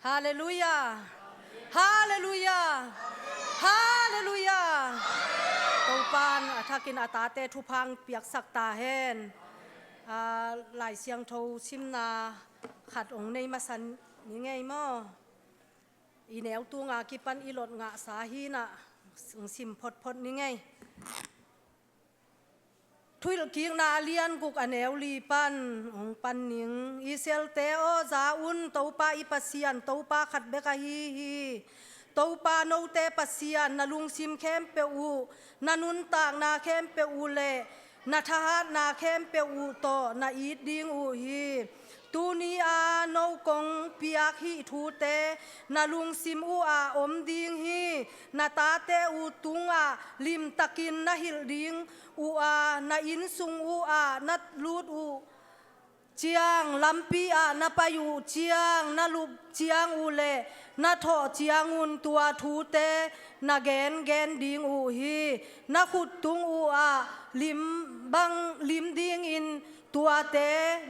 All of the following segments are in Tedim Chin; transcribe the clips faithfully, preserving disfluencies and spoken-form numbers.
Halleluiah. Halleluiah. Halleluiah. Topan a thakin a tate thupha piaksak ta hen. A, Lai Siangtho simna khat hong nei masa ni ngei maw? I neu tunga kipan i lot ngahsa hi-in ah, sim photphot ni ngei. Thuhilhkikna a lian guk a neu li pan hong pan ning. Israelte aw, za un, Topa i Pasian, Topa khat bek ahi hi. Topa note Pasian, na lungsim khempeuh uh, na nuntakna khempeuh uh le na thahatna khempeuh uh tawh na it ding uh hi. Tuni-a no kong piak hih thute na lungsim uhah om ding hi. Na tate uh tungah limtakin na hilh ding uh a, na inn sung uhah na lut uh ciang, lampi-ah na pai uh ciang, na lup ciang uh le na thawh ciangun tua thute na gengen ding uh hi. Na khut tung uhah lim bang, lim dingin tuate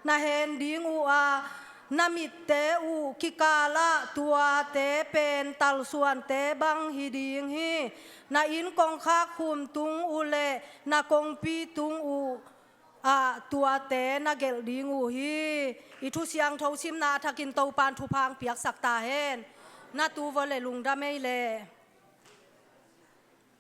na hen ding uh a, na mitte uh kikalah tuate pen talsuante bang hi ding hi. Na inn kongkhak khum tung uh le na kongpi tung uh ah tuate na gelh ding uh hi. I thu siangtho simna a thakin Topan thupha piaksak ta hen. Na tu vua le lungdam ei le.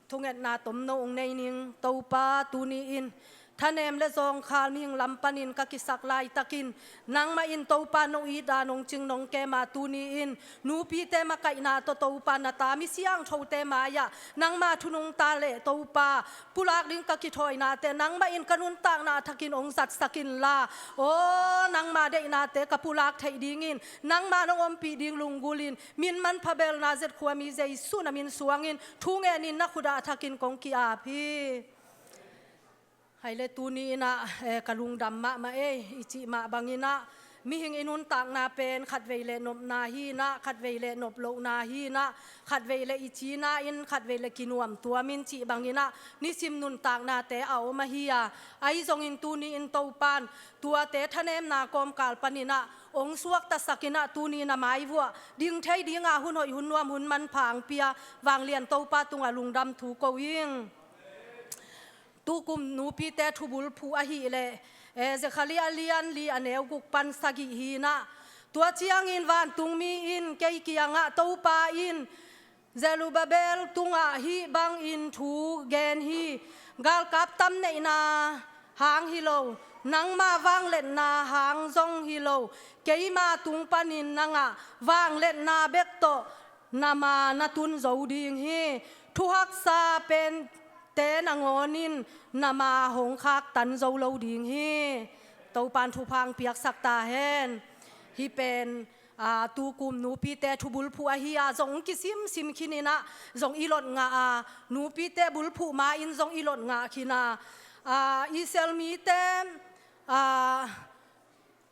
Thungetna tomno hong nei ning. Topa, tuni-in thanem le zawngkhal mihing lam panin ka kisak laitakin, nangmah in Topa no it dan hong cing nong kem a, tuni-in nupite makaihna tawh Topa na ta mi siangthote mai-ah nangma thu nungta le Topa pulak ding ka kithawinate nangmah in ka nuntakna thakin hong zatsak inla, aw, nangma deihnate ka pulak theih dingin, nangma nong ompih ding lunggulhin, min manpha belna zet khuami Jesu na min suangin thu ngenin na khut a thakin kong ki-ap hi. Hai le tuni-in ah, eh, ka lungdam mahmah ei, i cih mah bangin ah, mihing i nuntakna pen khatvei le nopna hi-in ah, khatvei le nop lohna hi-in ah, khatvei le i cina-in, khatvei le kinuamtuamin cih bangin ah, nisim nuntaknate a om ahi a, ahi zongin tuni-in Topan tuate thanemna kawmkal panin ah hong suaktasak in ah, tuni-in a mai vuah ding thei dinga hun hoih, hun nuam, hun manpha hong pia vanglian Topa tungah lungdam thu ko ing. Tukum nupite thubulphuh ahih leh, eh, Zekhariah a lian li a neu guk pan sagih hi-in ah, tua ciangin vantungmi in kei kiangah, Topa in Zerubbabel tungah hih bangin thu gen hi. Galkap tam neihna hang hi lo, nangma vangliatna hang zong hi lo, keima tung panin na ngah vangliatna bek tawh na ma na tun zo ding hi. Thuhaksa pente nangawnin na ma hong khaktan zo lo ding hi. Topan thupha piaksak ta hen. Hih pen, aa, tukum nupite thubulphuh ahi a, zong kisimsim khin in ah, zong i lot ngah a, nupite bulphuh ma-in zong i lot ngah khin a, aa, Israel mite, aa,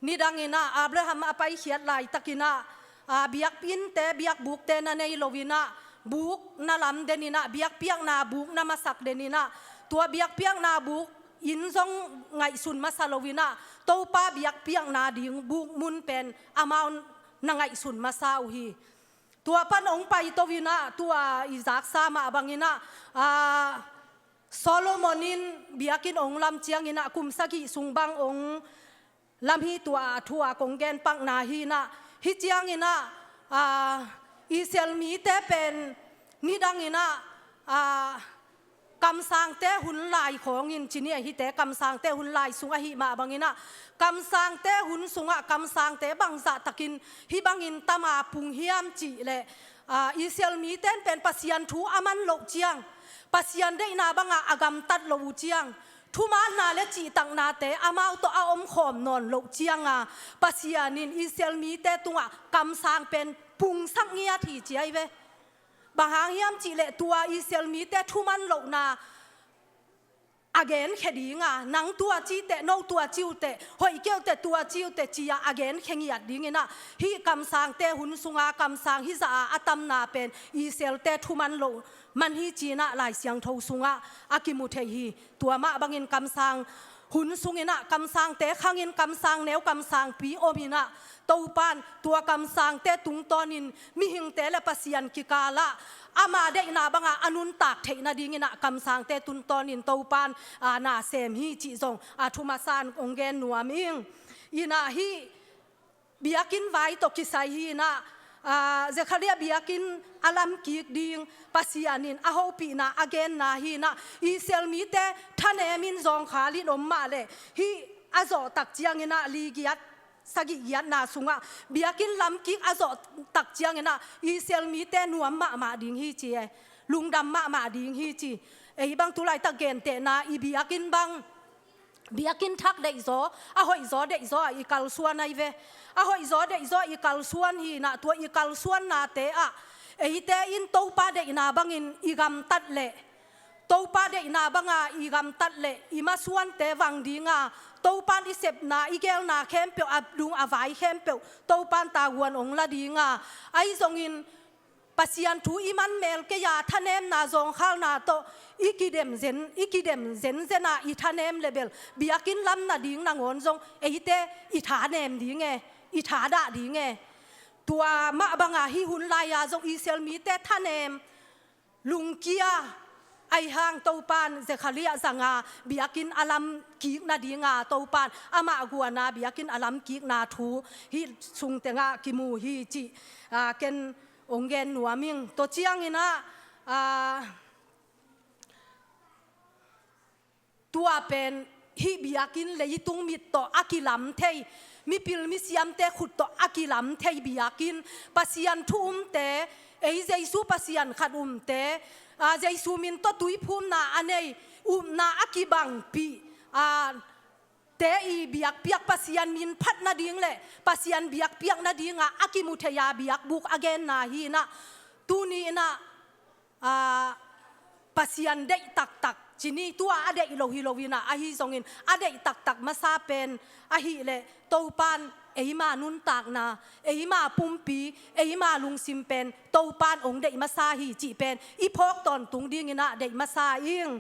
nidangin ah, Abraham a paikhiat laitakin ah, aa, biakinn te, biakbukte na nei lo-in ah, buk na lam den in ah, biakpiakna buk na masak den in ah, tua biakpiakna buk inn zong ngaihsun masa lo-in ah, Topa biakpiakna ding buk mun pen amau na ngaihsun masa uh hi. Tua pan hong paito in ah, tua i zaksa mah bangin ah, aa, Solomon in biakinn hong lam ciangin ah, kum sagih sung bang hong lam hi. Tua a thu a kong gen pakna hi-in ah, hih ciangin ah, aa, Israel mite pen nidangin ah, aa, kamsangte hun lai khawngin, ci ni a, hihte kamsangte hun lai sung ahih mah bangin ah, kamsangte hun sungah kamsangte bangzah takin hih bangin tam a pung hiam cih leh, aa, Israel mite in pen Pasian thu a man loh ciang, Pasian deihna bangah a gamtat loh uh ciang, thumaanna le cihtaknate amau tawh a omkhawm nawn loh cianga, Pasian in Israel mite tungah kamsang pen pungsak ngiat hi, ci ahi ve. Bang hang hiam cih leh, tua Israel mite thuman lohna a genkhia dinga, nang tua ci uh teh, no tua ci uh teh, hoih kei uh teh, tua ci uh teh, ci-a a genkhia ngiat dingin ah, hih kamsangte hun sunga kamsang hizah a a tamna pen Israelte thuman loh man hi, ci-in ah Lai Siangtho sungah a kimu thei hi. Tua mah bangin kamsang hun sungin ah kamsangte khangin kamsang neu kamsangpi omin ah, Topan tua kamsangte tungtawnin mihingte le Pasian kikalah ama deihna banga a nuntak theih nadingin ah kamsangte tungtawnin Topan, aa, na sem hi cih zong a thu masan ong gen nuam ing. Inah hih biakinn vai tawh kisai hi inah, aa, Zekhariah biakinn a lamkik ding Pasian in a hopihna a genna hi inah, Israel mite thanemin zawngkhalin om mah leh hih a zawh tak ciangin ah ligiat sagih giatna sungah biakinn lamkik a zawh tak ciangin ah Israel mite nuam mahmah ding hi ci e, lungdam mahmah ding hi ci. Ei bang tulaitak gentehna i biakinn bang biakinn thak deihzaw, a hoihzaw deihzaw ah i kalsuan ahi ve. A hoihzaw deihzaw ah i kalsuan hi inah tua i kalsuannate ah eite in Topa deihna bangin i gamtat leh, Topa deihna banga i gamtat leh i masuante vang dinga, Topan i sepna i gelna khempeuh a dung a vai khempeuh Topan tavuan ong la dinga, ahi zongin Pasian thu i man mel kei a thanemna zawngkhalna tawh i kidem zen, i kidem zenzen a i thanem le bel biakinn lam nading nangawn zong eite i thanem ding e, i thadah ding e. Tua mah banga hih hun lai-a zong Israel mite thanem lungkia ahi hang Topan Zekhariah zanga biakinn a lamkik nadinga Topan amah guana biakinn a lamkikna thu hih sung tengah kimu hi cih, aa, ken ong gen nuam ing. Tua ciangin ah, aa, tua pen hih biakinn leitung mit tawh a kilam thei, mipil misiamte khut tawh a kilam thei biakinn, Pasian thu umte, ei Jesu Pasian khat umte, aa, Jesu min tawh tuiphumna a nei, upna a kibangpih, aa, te i biakpiak Pasian min phat nading le Pasian biakpiak nadinga a kimu thei a biakbuk a genna hi inah, tuni inah, aa, Pasian deih taktak ci ni, tua a deih lo hi lo inah, ahi zongin a deih taktak masa pen ahih leh Topan eima nuntakna, eima pumpi, eima lungsim pen Topan ong deih masa hi cih pen i phawk tawntung dingin ah deih masa ing.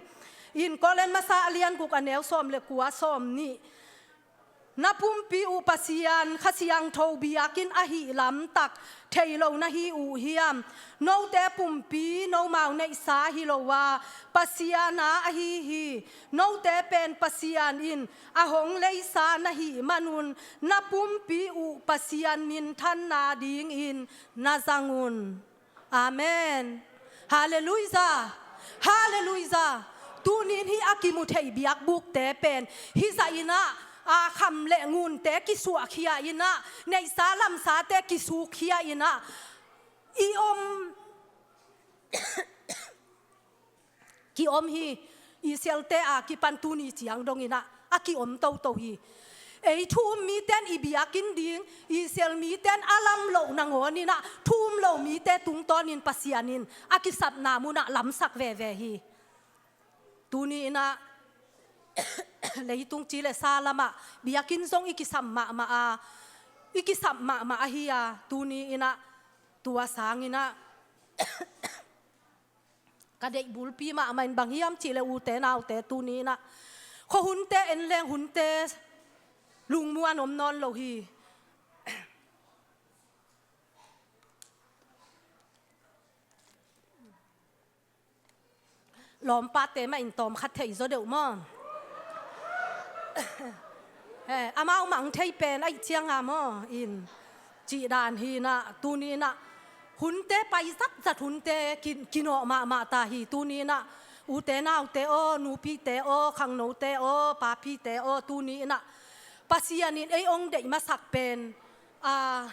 In Korin masa a lian guk a neu sawm le kua, sawm nih. Na pumpi uh Pasian Kha Siangtho biakinn ahih lamtak thei lo na hi uh hiam? Note pumpi nomau neihsa hi lo a, Pasian a ahi hi. Note pen Pasian in a hong leisa na hih manun na pumpi uh Pasian minthanna dingin na zang un. Amen. Halleluijah. Halleluijah. Tunin hih a kimu thei biakbukte pen hih zah inah, aa, kham le ngunte kisuahkhia inah, neihsa lamsate kisukkhia inah i om ki-om hi. Israelte a kipan tuni ciang dong inah a ki-om toto hi. Ei thu um miten i biakinn ding, Israel miten a lam loh nangawn inah thu um lo mite tungtawnin Pasian in a kisapna munah lamsak veve hi. Tuni inah leitung ci le sa lamah biakinn zong i kisam mahmah a, i kisam mahmah ahi a, tuni inah tua sang inah ka deih bulpi mahmah in bang hiam cih leh ute naute tuni inah khuahunte en leng hunte lungmuan om nawn lo hi. Lawmpate mah in tawm khat thei zaw deuh maw? Eh, amau mah ang thei pen aih cianga maw in cih dan hi inah, tuni inah hunte pai zatzat, hunte ki-, kinawh mahmah ta hi. Tuni inah ute naute aw, nupite aw, khangnote aw, papite aw, tuni inah Pasian in ei ong deih masak pen, aa,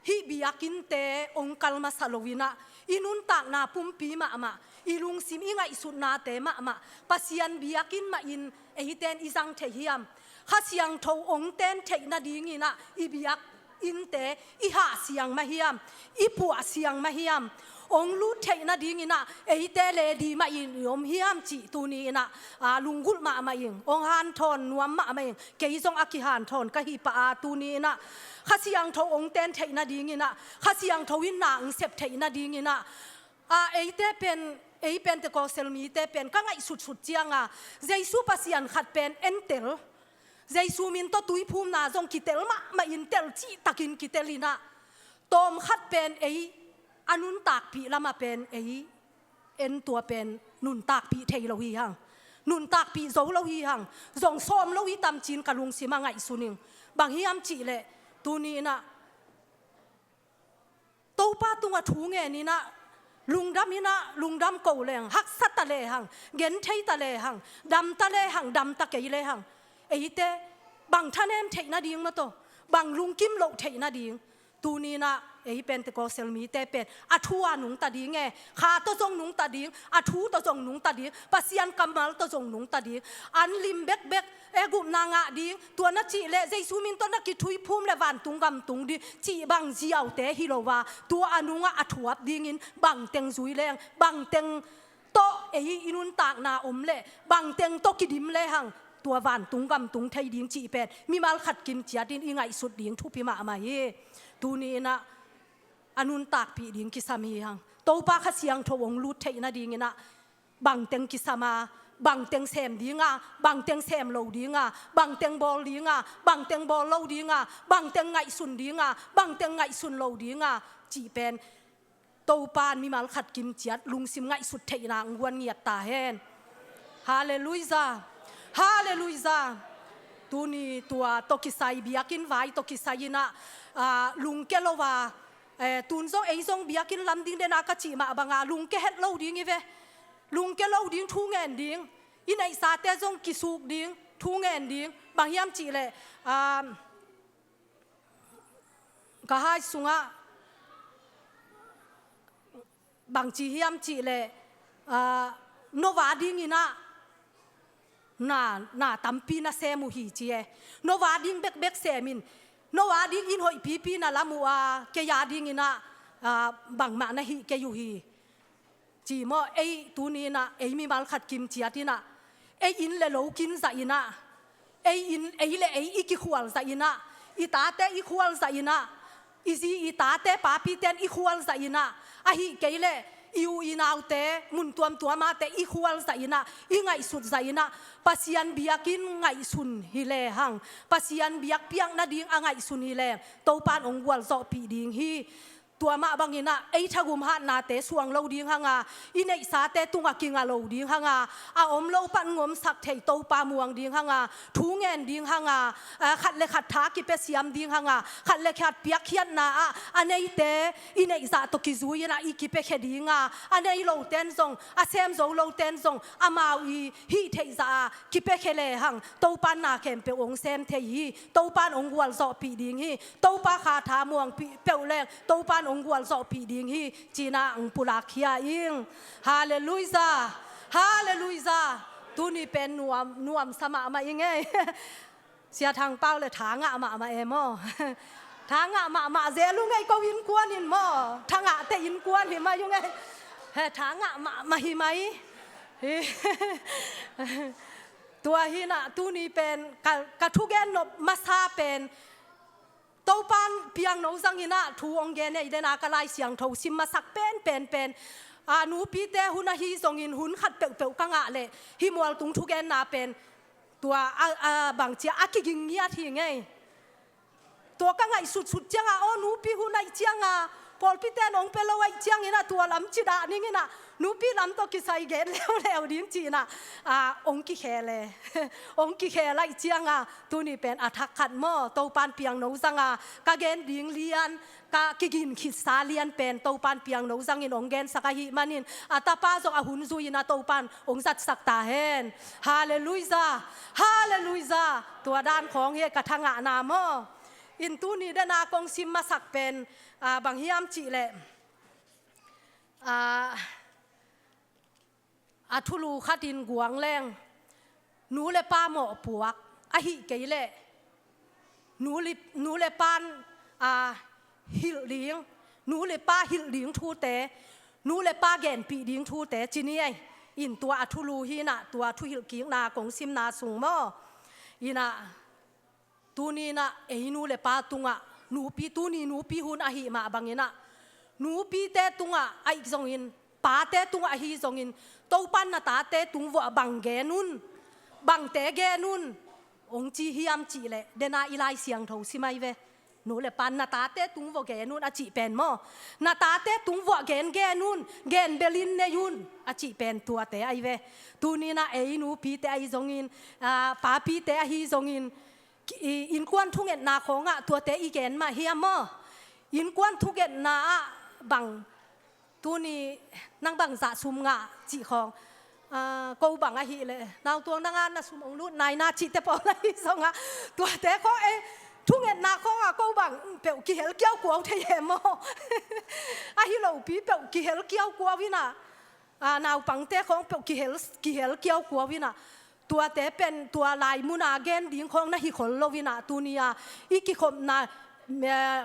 hih biakinnte ong kal masa lo inah i nuntakna pumpi mahmah, i lungsim i ngaihsutnate mahmah Pasian biakinn mahin eiten i zang thei hiam? Kha Siangtho ong ten theih nading inah i biakinnte i hah siang mah hiam? I puah siang mah hiam? Ong lut theih nading inah eite le di mahin i om hiam cih tuni inah, aa, lunggulh mahmah ing, ong hanthawn nuam mahmah ing. Kei zong a kihanthawn ka hi pah a, tuni inah Kha Siangtho ong ten theih nading inah, Kha Siangtho in na ong sep theih nading inah, a, eite pen Ei Pentecost mite pen ka ngaihsutsut cianga, Jesu Pasian khat pen entel, Jesu min tawh tuiphumna zong kitel mahmah in, tel cihtakin kitel inah, tawmkhat pen ei a nuntakpih lama pen ei en tua pen nuntakpih thei lo hi hang. Nuntakpih zo lo hi hang. Zong sawm lo hi tam ci-in ka lungsim ah ngaihsun ing. Bang hiam cihleh, tuni inah Topa tungah thu ngen inah, lungdam inah, lungdam ko lehang, haksa ta lehang, genthei ta lehang, dam ta lehang, dam ta kei lehang, eite bang thanem theih nading maw taw, bang lungkim loh theih nading. Tuni inah ei Pentecost mite pen a thu a nungta ding e, kha tawh zong nungta ding, a thu tawh zong nungta ding, Pasian kammal tawh zong nungta ding. An lim bekbek, e, gupna ngah ding, tua na cihleh Jesu min tawh na kituiphum leh vantung gam tung ding cih bang ziaute hi lo a, tua a nungah a thuap dingin bangteng zui leng, bangteng tawh ei i nuntakna om leh, bangteng tawh kidim lehang tua vantung gam tung thei ding cih pen mimal khat kim ciatin i ngaihsut ding thupi mahmah hi. Tuni inah a nuntakpih ding kisam hi hang. Topa Kha Siangtho hong lut theih nading inah bangteng kisam a, bangteng sem dinga, bangteng sem lo dinga, bangteng bawl dinga, bangteng bawl lo dinga, bangteng ngaihsun dinga, bangteng ngaihsun lo dinga cih pen Topa in mimal khat kim ciat lungsim ngaihsut theihna hong guan ngiat ta hen. Halleluiah. Halleluiah. Tuni tua tawh kisai, biakinn vai tawh kisai inah, ah, lungke lo a, eh, tun zong ei zong biakinn lam ding dena ka cih mah banga lungke het lo ding hi ve. Lungke lo ding, thu ngen ding. I neihsate zong kisuk ding, thu ngen ding. Bang hiam cihleh, ah, ka hai sungah bangci hiam cihleh, ah, no va ding inah na, na tampi na sem uh hi ci e. No va ding bekbek sem in. No va ding inn hoihpipi na lam uh a, kei a ding inah, ah, bangmah na hih kei uh hi. Ci maw, ei tuni inah, ei mimal khat kim ciat inah, ei inn le lo kin zah inah, ei inn, ei le ei i kikhual zah inah, i tate i khual zah inah, i zi i tate, papite in i khual zah inah, ahih kei leh i u i naute, mun tuamtuamate i khual zah inah, i ngaihsut zah inah, Pasian biakinn ngaihsun hi lehang, Pasian biakpiak nading a ngaihsun hi lehang, Topa in hong gualzawhpih ding hi. Tua mah bang inah ei thagum hatnate suang lo ding hanga, i neihsate tungah kinga lo ding hanga, a om lo pan ngomsak thei Topa muang ding hanga, thu ngen ding hanga, ah, khat le khat tha kipia siam ding hanga, khat le khat piakkhiatna ah a neite i neihzah tawh kizui inah i kipiakhia dinga, a nei lote in zong, a sem zo lote in zong amau i hih theihzah a kipiakhia lehang Topa in na khempeuh hong sem thei hi. Topa in hong gualzawhpih ding hi. Topa kha tha muang pih peuh leng Topa in hong gualzawhpih ding hi, ci-in ah hong pulakkhia ing. Halleluiah. Halleluiah. Tuni pen nuam, nuamsa mahmah ing ei. Sia Thang Pau le tha ngah mahmah e maw. Tha ngah mahmah zel ung ei, ko innkuan in maw, tha ngahte innkuan hi mai ung ei. He, tha ngah mahmah hi mai. Hi. Tua hi inah tuni pen ka, ka thugen nop masa pen Topa in piangno zang inah thu hong gen ei dena, ka Lai Siangtho sim masak pen, pen, pen, a, nupite hun ahi zongin hun khat peuhpeuh ka ngah leh hih mualtung thugenna pen tua a, a, bangci a, a kiging ngiat hi ing ei. Tua ka ngaihsutsut cianga, aw, nupi hun ahih cianga pawlpite in hong pia lo ahih ciangin ah tua lam ci dah ning inah, nupi lam tawh kisai gen leuleu ding ci-in ah, ah, hong kikhel e. Hong kikhel ahih cianga tuni pen a thak khat maw, Topa in piangno zanga ka gen ding lian, ka kigin khitsa lian pen Topa in piangno zangin hong gensak ahih manin, a tapa zong a hun zui-in ah Topa in hong zatsak ta hen. Halleluiah. Halleluiah. Tua dan khawng hi ka tha ngahna maw. In tuni dena kong sim masak pen, ah, bang hiam cihleh, ah, a thulu khatin guang leng, nu le pa mawhpuak ahih kei leh nu le, nu le pan, ah, hilh ding, nu le pa hilh ding thute, nu le pa genpih ding thute ci ni ei. In tua a thulu hi inah, tua thuhilhkikna kong simna sung maw. Inah tuni inah ei nu le pa tungah, nupi, tuni nupi hun ahih mah bangin ah, nupite tungah ahih zongin pate tungah ahi zongin, Topan na tate tung vuah bang gen un, bangte gen un, hong ci hiam cih leh, dena i Lai Siangtho sim ahi ve. Nu le pan na tate tung vuah gen un a cih pen maw, na tate tung vuah gen gen un, gen belin nei un a cih pen tuate ahi ve. Tuni-in ah ei nupite ahi zongin, aa, papite ahi zongin, i, innkuan thungetna khawngah tuate i gen mah hiam maw? Innkuan thungetna ah bang, tuni nang bangzah sum ngah cih khawng, aa, ko bang ahih leh, nautuang nang a na sum hong lut nai na cihte pawl ahi zongah, tuate khawng ei, thungetna khawngah ko bang peuh kihel kiaukuau thei e maw? Ahi lopi peuh kihel kiaukuau in ah, aa, naupangte khawng peuh kihel, kihel kiaukuau in ah, tuate pen tua lai muna gen ding khawng na hi khol lo in ah, tuni-a i kikhopna, eh,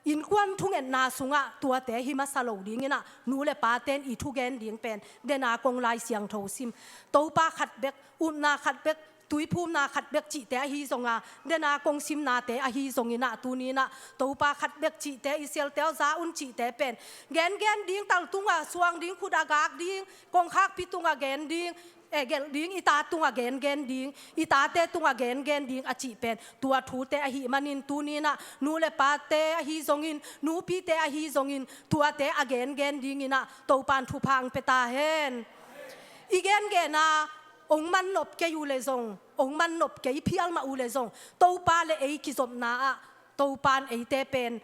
innkuan thungetna sungah tuate hi masa lo ding in ah, nu le paten i thugen ding pen, dena kong Lai Siangtho sim, Topa khat bek, upna khat bek, tuiphumna khat bek cihte ahi zonga, dena kong simnate ahi zongin ah, tuni-in ah Topa khat bek cihte, i sialte aw za un cihte pen, gen gen ding, tal tunga suang ding, khut a gak ding, kongkhakpi tunga gen ding, eh, gelh ding, i ta tunga gen gen ding, i tate tunga gen gen ding a cih pen, tua thute ahih manin, tuni-in ah nu le pate ahi zongin, nupite ahi zongin, tuate a gen gen dingin ah Topan thupha hong pia ta hen. I gen gen a, hong man nop kei uh leh zong, hong man nop kei phial mah uh leh zong, Topa le ei kizopna ah Topan eite pen,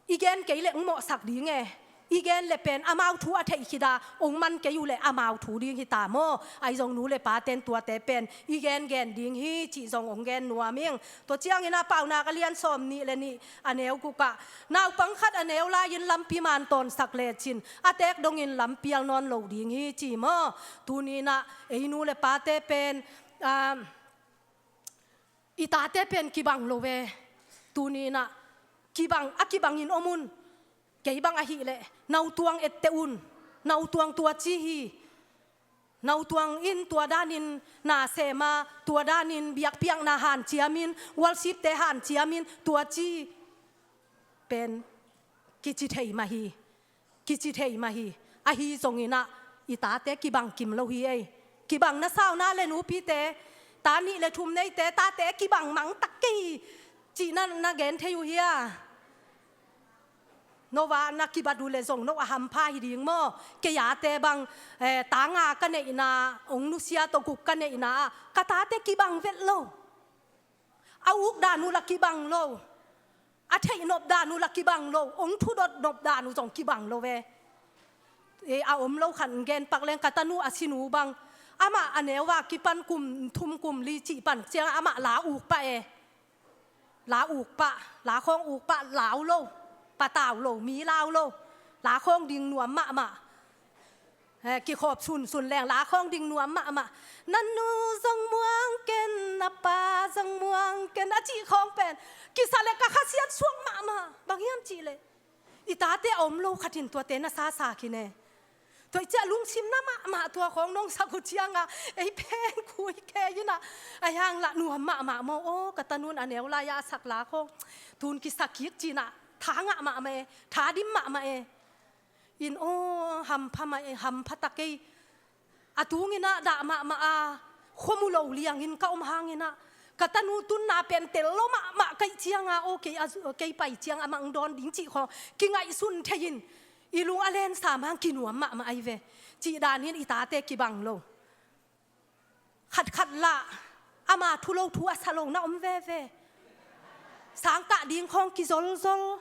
i gen kei leh hong mawhsak ding e. I gen leh pen amau thu a theih khit a, hong man kei uh leh amau thu ding hi ta maw? Ahi zong nu le paten tuate pen i gen gen ding hi cih zong hong gen nuam ing. Tua ciangin ah Paunak a lian sawmnih le nih, a neu gukah, naupang khat a neu lai-in lampi man tawnsak lecin, a teek dongin lam pial nawn lo ding hi ci maw? Tuni-in ah ei nu le pate pen, ah, i tate pen kibang lo ve. Tuni-in ah kibang, a kibangin om un. Kei bang ahih leh, nautuang etteh un. Nautuang tua ci hi. Nautuang in tua danin na sem a, tua danin biakpiakna hanciamin, worship-te hanciamin, tua ci pen kici thei mah hi. Kici thei mah hi. Ahi zongin ah i tate kibang kim lo hi ei. Kibang na sau na le nupite, ta nih le thum neite, tate kibang mang tak kei hi cih na, na gen thei uh hia? No va na kibat uh leh zong no a hampha hi ding maw? Kei ate bang, eh, ta nga ka neihna, hong nusia tawh guk ka neihna ah, ka tate kibang vet lo. A uk dan uh la kibang lo. A theih nop dan uh la kibang lo. Hong thudot nop dan uh zong kibang lo ve. Eh, a om lo khat hong gen pak leng, ka tanu a sin uh bang, amah a neu a kipan kum thum kum li cih pan ciang amah la uk pah e. La uk pah, la khawng uk pah, lau lo, patau lo, mi lau lo, la khawng ding nuam mahmah. Eh, kikhawp sunsun leng la khawng ding nuam mahmah. Na nu zong muang ken, na pa zong muang ken, a cih khawng pen kisa le ka khasiat suak mahmah. Bang hiam cih leh, i tate a om lo khatin tuate na sasa khin e. Tua i ciah lungsim na mahmah tua khawng nong sak uh cianga, ei pen khui kei in ah, a hiang lah nuam mahmah maw? Aw, ka tanun a neu lai-a a sak la khawng tun kisa kik ci-in ah, tha ngah mahmah e, tha dim mahmah e. In aw, hampha mah e, hampha ta kei. A tungin ah dah mahmah a, khua mu lo liangin ka om hangin ah, ka tanu tunna pen tel lo mahmah ka hih cianga, aw, kei a, kei pai ciang amah hong dawn ding cih khawng kingaihsun thei-in, i lung a lensa mang kinuam mahmah ahi ve. Cih danin i tate kibang lo. Khatkhat lah ama thu lo, thu a sa lo na om veve. Sangkah ding khawng kizolzol.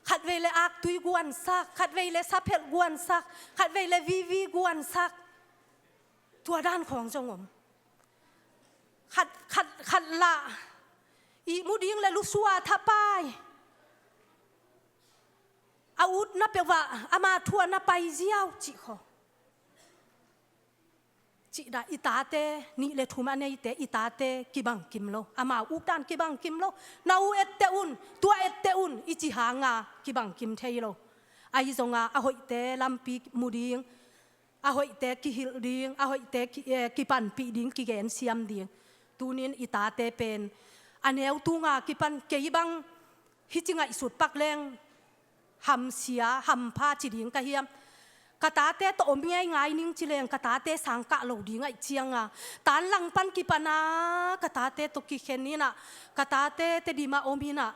Khatvei le aktui guansak, khatvei le saphelh guansak, khatvei le vivi guansak. Tua dan khawng zong om. Khat, khat, khat lah ihmu ding le lusua thapai. A utna peuhah ama thu a na pai ziau cih khawng. Cih dah i tate, nih le thum a neite, i tate kibang kim lo. Amau uk dan kibang kim lo. Na u etteh un, tua etteh un, i ci hanga kibang kim thei lo. Ahi zonga a hoihte lampi mu ding, a hoihte kihilh ding, a hoihte ki, eh, kipanpih ding, kigensiam ding. Tunin i tate pen a neu tunga kipan, kei bang hih ci ngaihsut pak leng hamsia, hampha ci ding ka hiam? Ka tate tawh om ngeingai ning ci leng ka tate sang kah lo ding ahih cianga, tanlang pan kipana ka tate tawh kikhen inah, ka tate Tedim ah om inah,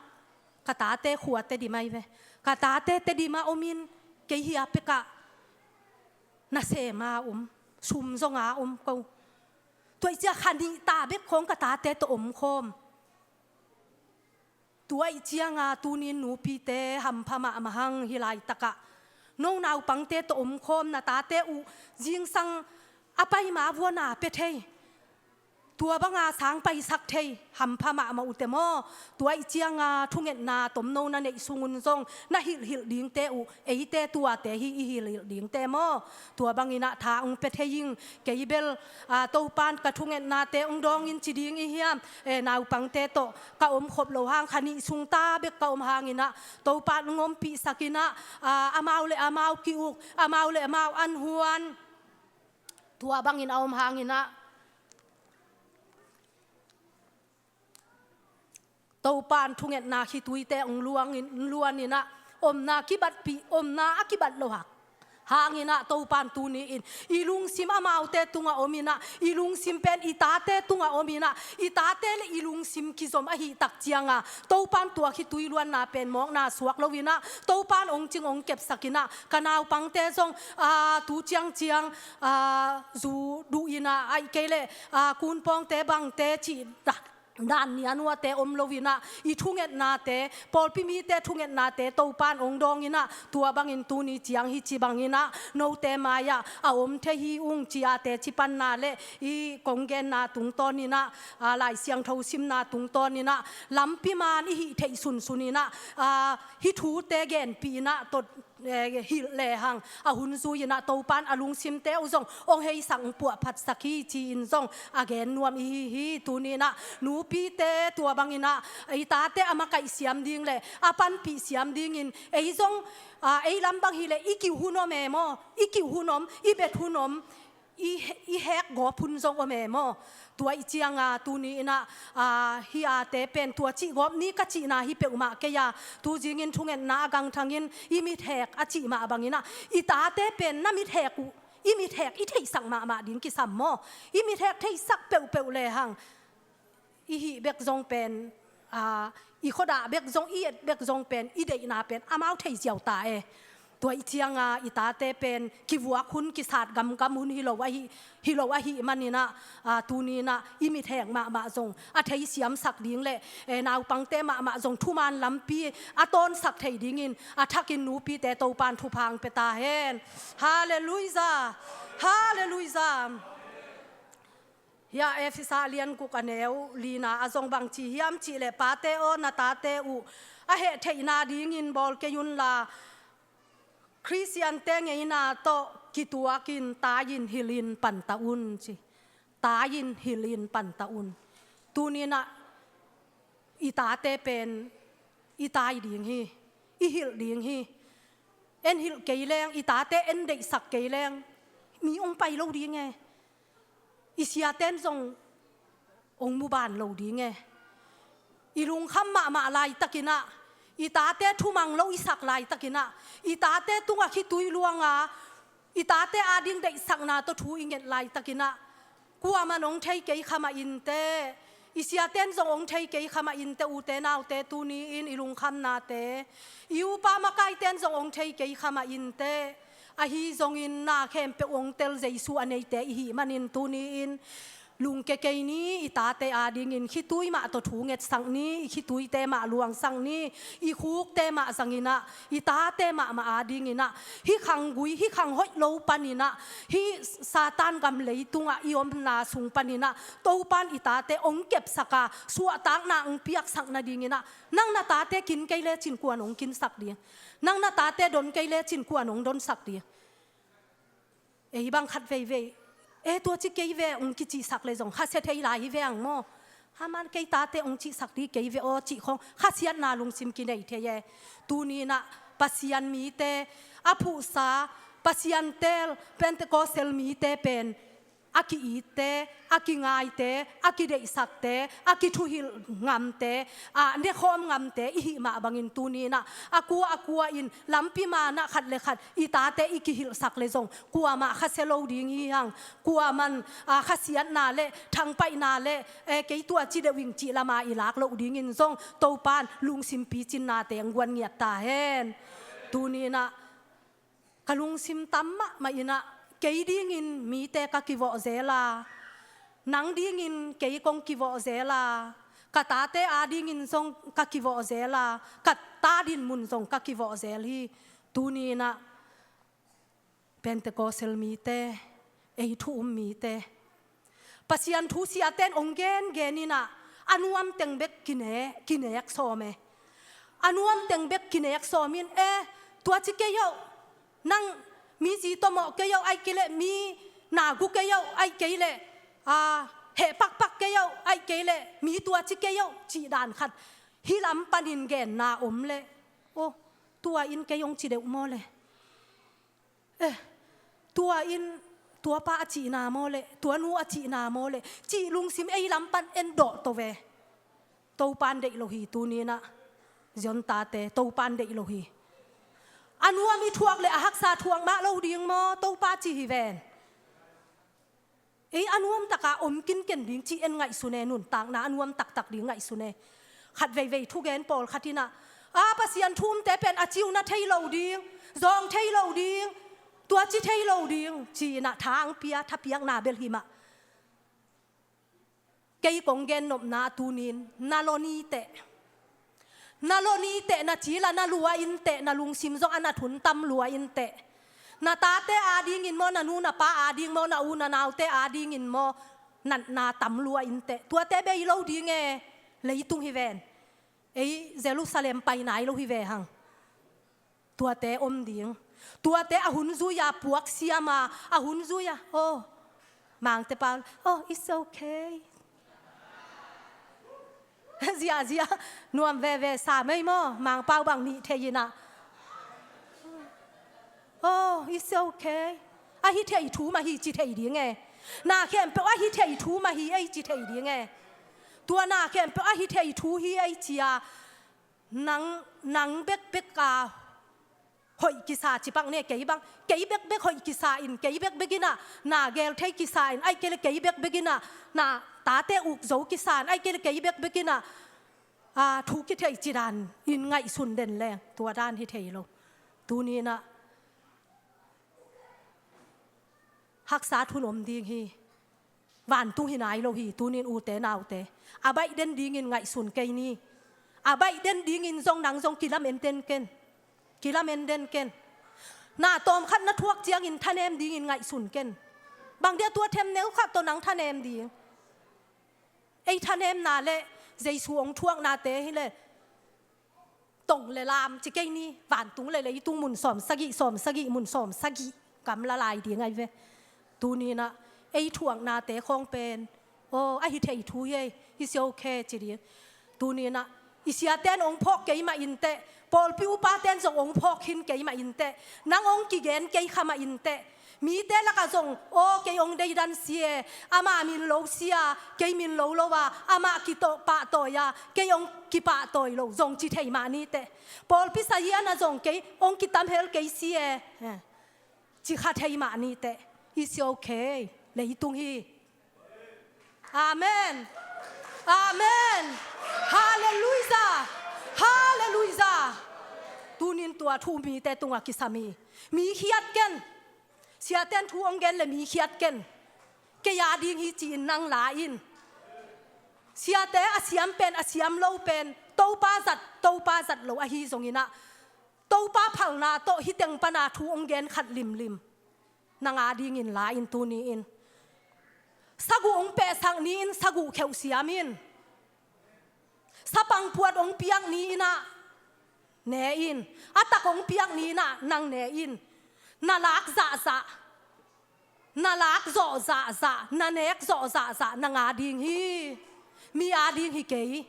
ka tate khua Tedim ahi ve. Ka tate Tedim ah om in, kei hia pekah nasema om, sum zonga om ko. Tua ih cia kha nih ta bek khawng ka tate tawh om khawm. Tua ih cianga tunin nupite hampha mahmah hang, hih laitakah no naupangte tawh omkhawm, na tate uh zingsang a paima vuana pia thei, tua banga sang paisak thei hampha mahmah uh te maw. Tua ih cianga thungetna tomno na neih sungun zong na hilhhilh dingte uh, eite tuate hi i hilhhilh dingte maw. Tua banginah tha ong pia thei ing. Kei bel, aa, Topan ka thungetnate ong dawngin ci ding i hiam? E, naupangte tawh ka om khop lo hang, kha nih sung ta bek ka om hanginah Topan ong ompihsak inah, aa, amau le amau ki-uk, amau le amau an huan. Tua bangin a om hanginah Topan thungetna khituite ong luangin, luaninah omna kibatpih, omna a kibat lo hak hanginah Topan tuni-in i lungsim amaute tungah ominah, i lungsim pen i tate tungah ominah, i tate le i lungsim kizom ahih tak cianga Topan tua khitui luanna pen mawkna suak loinah Topan ong cing ong kepsak inah, ka naupangte zong, aa, tu ciangciang, aa, zu duh inah, ahih kei leh, aa, kunpawngte bangte cih dah dan nianuate om loinah, i thungetnate, pawlpi mite thungetnate Topan ong dawnginah, tua bangin tuni ciang hih ci banginah note mai-ah a om thei hi ung, ci-a teci panna le i kong genna tungtawninah, aa, Lai Siangtho simna tungtawninah lampi man i hih theih sunsuninah, aa, hih thute genpih inah tot eh, hilh lehang a hun zui inah Topan a lungsimte uh zong ong heisak, ong puahphatsak hi, ci-in zong a gen nuam i hi hi. Tuninah nupite tua banginah i tate a makaih siam ding le a panpih siam dingin ei zong, ah, ei lam bang hileh i kiuh hun om e maw, i kiuh hun om, i bet hun om, i, i hek gawp hun zong om e maw. Tua ih cianga tuni inah, aa, hih ate pen tua cih gawp ni ka cihna hi peuhmah kei a, tu zingin thungetna a gangthangin i mithek a cih mah banginah i tate pen na mithek uh, i mithek i theihsak mahmah ding kisam maw. I mithek theihsak peuhpeuh lehang i hih bek zong pen, aa, i khuadah bek zong, i et bek zong pen, i deihna pen amau thei ziau ta e. Tua ih cianga i tate pen kivuak hun, kisat gamgam hun hi lo ahi, hi lo ahih maninah, aa, tuninah i mithek mahmah zong a theisiamsak ding le, eh, naupangte mahmah zong thuman lampi a tawnsak thei dingin a thakin nupite Topan thupha ong pia ta hen. Halleluijah. Halleluijah. Hia Efesa lian guk a neu lina ah zong bang ci hiam cih leh, pate aw, na tate uh a heh theihna dingin bawl kei unla, Khristiante ngeina tawh kituakin tai-in hilhin panta un, ci. Tai-in hilhin panta un. Tuninah i tate pen i tai ding hi, i hilh ding hi. En hilh kei leng, i tate en deihsak kei leng, mi ong pai lo ding e. I siaten zong ong muban lo ding e. I lungkham mahmah laitakinah, i tate thumang lo i sak laitakinah, i tate tungah khitui luanga i tate ading deihsakna tawh thu i nget laitakinah, kuaman ong thei kei kha mah inteh, i siaten zong ong thei kei kha mah inteh, ute naute, tuni-in i lungkhamnate, i upa makaiten zong ong thei kei kha mah inteh. Ahi zongin na khempeuh ong tel Jesu a neite i hih manin tuni-in lungke kei ni, i tate adingin khitui mah tawh thu ngetsak ni, i khituite mah luangsak ni, i khukte mah zanginah, i tate mahmah adinginah, hih khanggui, hih khang hoih lo paninah, hih Satan gam leitungah i omna sung paninah Topan i tate ong kepsaka suahtakna ong piaksak nadinginah, nang na tate kin kei lecin kuan ong kinsak ding? Nang na tate don kei lecin kuan ong donsak ding? Ei bang khat veivei, e, tua ci kei ve ong kicihsak le zong khasia thei lai hi ve ang maw. Haman kei tate ong cihsak ding kei ve aw cih khawng khasiatna lungsim kinei thei e. Tuninah Pasian mite, a phuhsa, Pasian teel, Pentecostal mite pen a ki-itte, a kingaite, a kideihsakte, a kithuhilh ngamte, a nekhawm ngamte i hih mah bangin tuni-in ah a kua a kua in lampi man ah khat le khat i tate i kihilhsak le zong kuamah khasia lo ding hi hang. Kuaman, a, khasiatna le thangpaihna le, e, kei tua ci deuh ing cih lama i lak loh dingin zong Topan lungsim picinnate hong guan ngiat ta hen. Tuni-in ah ka lungsim tam mahmah in ah kei dingin mite ka kivawh zel a, nang dingin kei kong kivawh zel a, ka tate adingin zong ka kivawh zel a, ka ta dinmun zong ka kivawh zel hi. Tuni-in ah Pentecostal mite, ei thu um mite, Pasian thu siaten hong gengen in ah a nuam teng bek kine, kinek sawm e. A nuam teng bek kinek sawm in, e, tua ci kei oh, nang mi zi tawmawh kei oh, ahih kei leh mi na gu kei oh, ahih kei leh, a, heh pakpak kei oh, ahih kei leh mi tua ci kei oh, cih dan khat hih lam panin genna om leh, oh, tua in kei hong ci deuh maw le? Eh, tua in, tua pa a cihna maw le, tua nu a cihna maw le, cih lungsim ei lam pan en dawh to ve. Topan deih lo hi tuni-in ah. Zion tate, Topan deih lo hi. A nuam i thuak le a haksa thuak mah lo ding maw, Topa ci hi ven. Ei a nuam taka om kinken ding ci en ngaihsun e, nuntakna a nuam taktak ding ngaihsun e. Khat veivei thugen pawlkhat in ah, a, Pasian thu umte pen a ci uh na thei lo ding, zawng thei lo ding, tua ci thei lo ding ci-in ah tha hong pia, thapiakna bel hi mah. Kei kong gen nopna tuni-in, na lo ni teh. Na lo ni teh, na cil a na lua in teh, na lungsim zong a na thun tam lua in teh. Na tate adingin maw, na nu na pa ading maw, na u na naute adingin maw, natna tam lua in teh. Tuate bei lo ding e, leitung hi ven. Ei Jerusalem pai nai lo hi ve hang. Tuate om ding. Tuate a hun zui-a puak siam a, a hun zui-a, oh, Mangte pau, oh, it's okay. Ziahziah, nuam veve sa mei maw, Mangpau bang nih thei in ah. Oh, it's okay. A hi thei thu mah hi ci thei ding e. Na khempeuh a hi thei thu mah hi ei ci thei ding e. Tua na khempeuh a hi thei thu hi ei ci a. Nang, nang bekbek a hoih kisa ci pak ne, kei bang, kei bekbek hoih kisa in, kei bekbek in ah na gel thei kisa in, ahih kei leh kei bekbek in ah na tate uk zo kisa in, ahih kei leh kei bekbek in ah, a, thu kithei ci dan in ngaihsun den leng tua dan hi thei lo. Tuni-in ah haksa thun om ding hi. Vantung hi nai lo hi, tuni-in ute naute. A baih den dingin ngaihsun kei ni. A baih den dingin zong nang zong kilamen den ken. Kilamen den ken. Na tawm khat na thuak ciangin thanem dingin ngaihsun ken. Bang dia tua themneu khat tawh nang thanem ding. Ei thanemna le Jesu hong thuaknate hi le tong le lam ci kei ni, vantung le leitung mun sawm sagih, sawm sagih, mun sawm sagih gamla lai ding ahi ve. Tuni-in ah ei thuaknate khawng pen, oh, a hi thei thu hi ei, hi sia okay ci ding. Tuni-in ah i siaten hong phawk kei mah in teh, pawlpi upaten zong hong phawk khin kei mah in teh, nang hong kigen kei kha mah in teh, mite lakah zong, aw, kei hong deidan si e, amah min lo si a, kei min lo lo a, amah kitawh pahtawi a, kei hong kipahtawi lo, zong ci thei mah ni teh. Pawlpi sazian ah zong kei hong kitamhel kei si e, ci kha thei mah ni teh. It's okay. Leitung hi. Amen. Amen. Halleluijah. Halleluijah. Tunin tua thu mite tungah kisam hi. Mi khiat ken. Siaten thu hong gen le mi khiat ken. Kei a ding hi ci-in nang la in. Siate a siam pen a siam lo pen Topa zat, Topa zat lo ahi zongin ah, Topa phalna tawh hih teng pana thu hong gen khat limlim. Nang a dingin la in tuni-in. Saguh hong pehsak ni-in saguh kheuh siam in. Sapang puat hong piak ni-in ah ne in. A tak hong piak ni-in ah nang ne in. Na lak zahzah, na lak zawh zahzah, na nek zawh zahzah nang a ding hi. Mi a ding hi kei.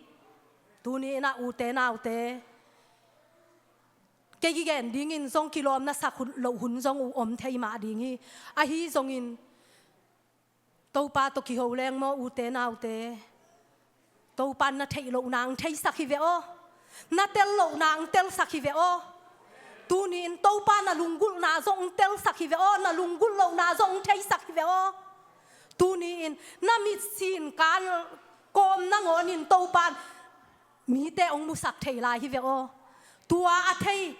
Tuni-in ah ute naute, kei kigen dingin zong kilawm na sak hun, loh hun zong uh om thei mah ding hi. Ahi zongin Topa tawh kiho leng maw, ute naute? Topa in na theih lohna ang theisak hi ve aw. Na tel lohna ang telsak hi ve aw. Tuni-in Topa na lunggulhna zong ang telsak hi ve aw. Na lunggulh lohna zong ang theisak hi ve aw. Tuni-in na mitsin kan kawm nangawnin Topa in mite hong musak thei lai hi ve aw. Tua a thei,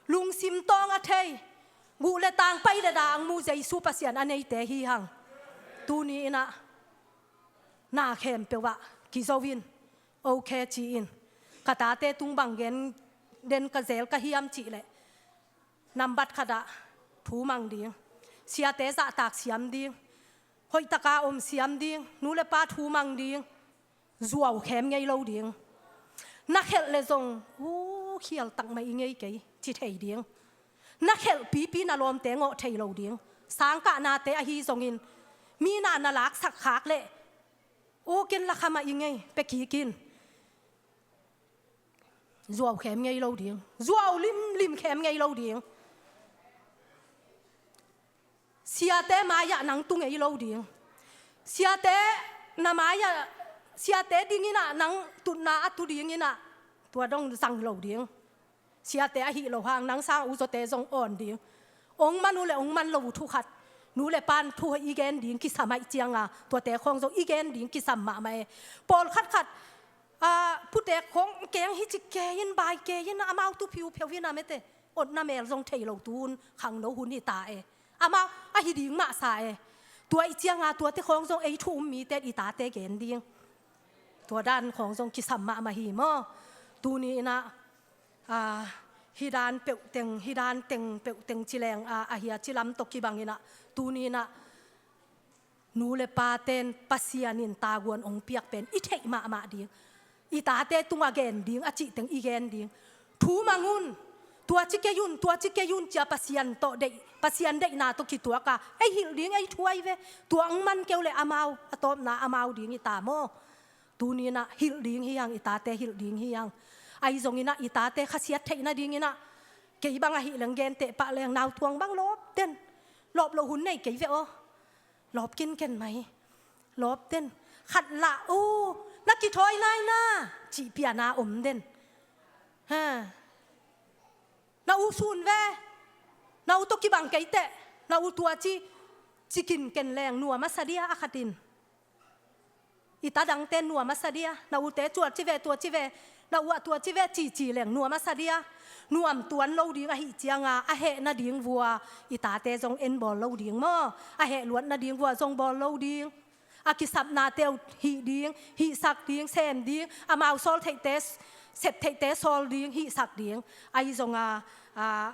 lungsim tawng a thei, guh le tang, pai le da ang mu Jesu Pasian a neite hi hang. Tuni-in ah na khempeuh ah kizo in, okay ci-in, ka tate tung bang gen den ka zel ka hiam cih leh, nambat khat ah thu mang ding, siate zahtak siam ding, hoihtaka om siam ding, nu le pa thu mang ding, zuau khem ngei lo ding. Na khelh le zong, u, khial tak mah i ngei kei, ci thei ding. Na khelh pipi na lawmte ngawh thei lo ding. Sangkahnate ahi zongin, mi na na laksak khak leh, u, ken la kha mah i ngei, pe kik in. Zuau khem ngei lo ding. Zuau limlim khem ngei lo ding. Siate mai-ah nang tu ngei lo ding. Siate na mai-ah, siate dingin ah nang tutna a tu dingin ah, tua dong zang lo ding. Siate ahih loh hang nang sang u zawte zong awn ding. Ong man uh le ong man lo uh thu khat, nu le pan thu hoih i gen ding kisam ahih cianga, tuate khawng zong i gen ding kisam mahmah e. Pawlkhat khat, a, putek khawng keng hi ci kei in, bai kei in, amau tu phiupheu in a mete, otna mel zong thei lo, tun khangno hun hi ta e. Amau ahi ding mah sa e. Tua ahih cianga tuate khawng zong ei thu um mite i tate gen ding. Tua dan khawng zong kisam mahmah hi maw. Tuni-in ah, a, hih dan peuhteng, hih dan teng peuhteng ci leng, a, ahi a ci lam tawh kibangin ah, tuni-in ah nu le paten Pasian in tavuan hong piak pen i theih mahmah ding. I tate tungah gen ding a cihteng i gen ding. Thu mang un, tua ci kei un, tua ci kei un, cia Pasian tawh deih, Pasian deihna tawh kituak a, ei hilh ding ei thu ahi ve. Tua hong man kei uh leh amau, a tawpna amau ding hi ta maw. Tuni-in ah hilh ding hi hang, i tate hilh ding hi hang. Ahi zongin ah i tate khasiat theih nadingin ah, kei bang ahih leng genteh pah leng, nau tuang bang lawp den. Lawp loh hun nei kei ve aw. Lawp kinken mai. Lawp den. Khat lah, u, na kithawi nai na, cih piana om den. Ha. Na u sun ve. Na u tawh kibang kei teh. Na u tua ci, ci kinken leng nuam a sa dia a khatin. I ta dangte nuam a sa dia, na ute tua ci ve, tua ci ve, na u ah tua ci ve, cici leng nuam a sa dia. Nuam tuan lo ding ahih cianga, a heh nading vua i tate zong en bawl lo ding maw. A heh luat nading vua zong bawl lo ding. A kisapnate uh hih ding, hihsak ding, sem ding, amau sawl theihte, sep theihte sawl ding, hihsak ding. Ahi zonga, a,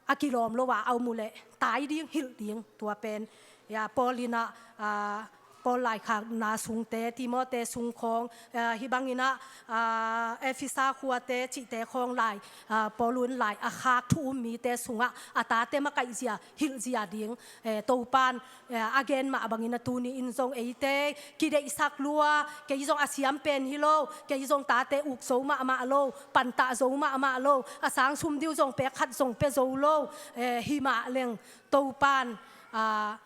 a kilawm lo a a um uh leh tai ding, hilh ding, tua pen. Ya, Paul in ah, a, Paul laikhakna sungte, Timote sung khawng, a, hih bangin ah, a, Efesa khuate cihte khawng lai, a, Paul un lai a khak thu um mite sungah a tate makaihzia, hilhzia ding, e, Topan, e, a gen mah bangin a tuni-in zong eite kideihsak lua, kei zong a siam pen hi lo, kei zong tate uk zo mahmah lo, pantah zo mahmah lo, a sang sum diu zong pek khat zong pia zo lo, e, hi mah leng Topan, a,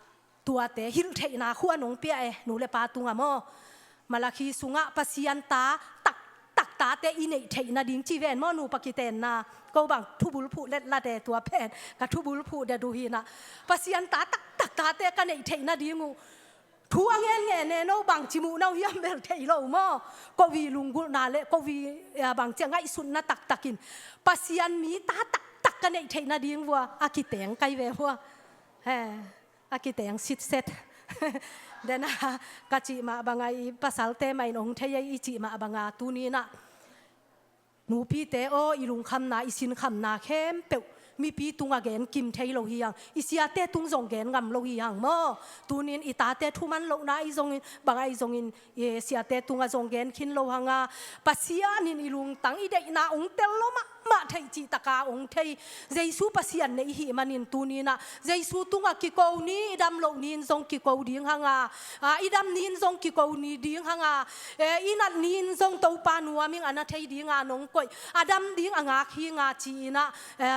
tuate hilh theihna khuan hong pia e, nu le pa tungah maw. Malakhi sungah Pasian ta taktak tate i neih theih nading ci ven maw, nupa kitenna. Ko bang thubul phuh letlat e, tua pen ka thubul phuh det uh hi-in ah. Pasian ta taktak tate ka neih theih nading uh thu a ngenngen e, no bangci muh na uh hiam bel thei lo maw. Ko i lunggulhna le ko i, a, bangci a ngaihsutna taktakin Pasian mi ta taktak ka neih theih nading vua a kiteng kai ve vua. He. A kiteng sitset. Dena ka cih mah banga, i pasalte mah in hong thei ei i cih mah banga, tuni-in ah nupite aw, i lungkhamna, i sinkhamna khempeuh mipi tungah gen kim thei lo hi hang, i siate tung zong gen ngam lo hi hang maw. Tuni-in i tate thuman lohna ahi zongin, bang ahi zongin, i siate tungah zong gen khin lo hanga, Pasian in i lungtang, i deihna hong tel lo mahmah theih cihtaka hong thei. Jesu Pasian nei i hih manin tuni-in ah Jesu tungah kiko ni, i dam loh ni-in zong kiko ding hanga, a, i dam ni-in zong kiko ni ding hanga, e, i nat ni-in zong Topa nuam ing, a na thei dinga nong koih, a dam ding a ngak hi nga ci-in ah, e,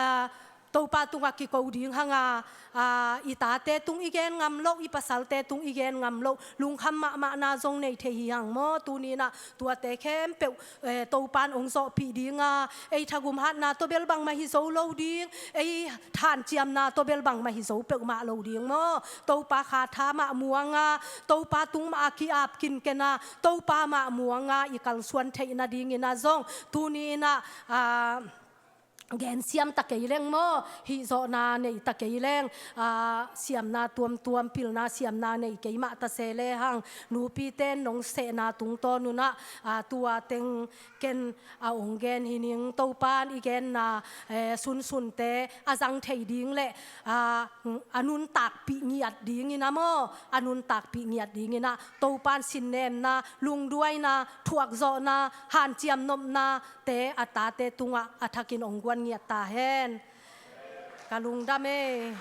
Topa tungah kiko ding hang a, aa, i tate tung i gen ngam loh, i pasalte tung i gen ngam loh, lungkham mahmahna zong nei thei hi hang maw. Tuni in ah tuate khempeuh, eh, Topa in hong zawhpih ding a, ei thagum hatna tawh bel bangmah hi zo lo ding, ei hanciamna tawh bel bangmah hi zo peuhmah lo ding maw. Topa kha tha mah muang a, Topa tung mah a ki-ap kinken a, Topa mah muang a i kalsuan theih nadingin ah zong tuni in ah, aa, gensiam ta kei leng maw, hihzawhna nei ta kei leng, aa, siamna tuamtuam, pilna siamna nei kei mah ta se lehang, nupite nong sehna tungtawn un ah, aa, tua teng ken a hong gen hi ning. Topa in i genna, eh, sunsunte a zang thei ding le, aa, a nuntakpih ngiat dingin ah maw, a nuntakpih ngiat dingin ah Topa in sinnemna, lungduaina, thuakzawhna, hanciam nopnate a tate tungah a thakin hong guan ngiat ta hen. Ka lungdam e.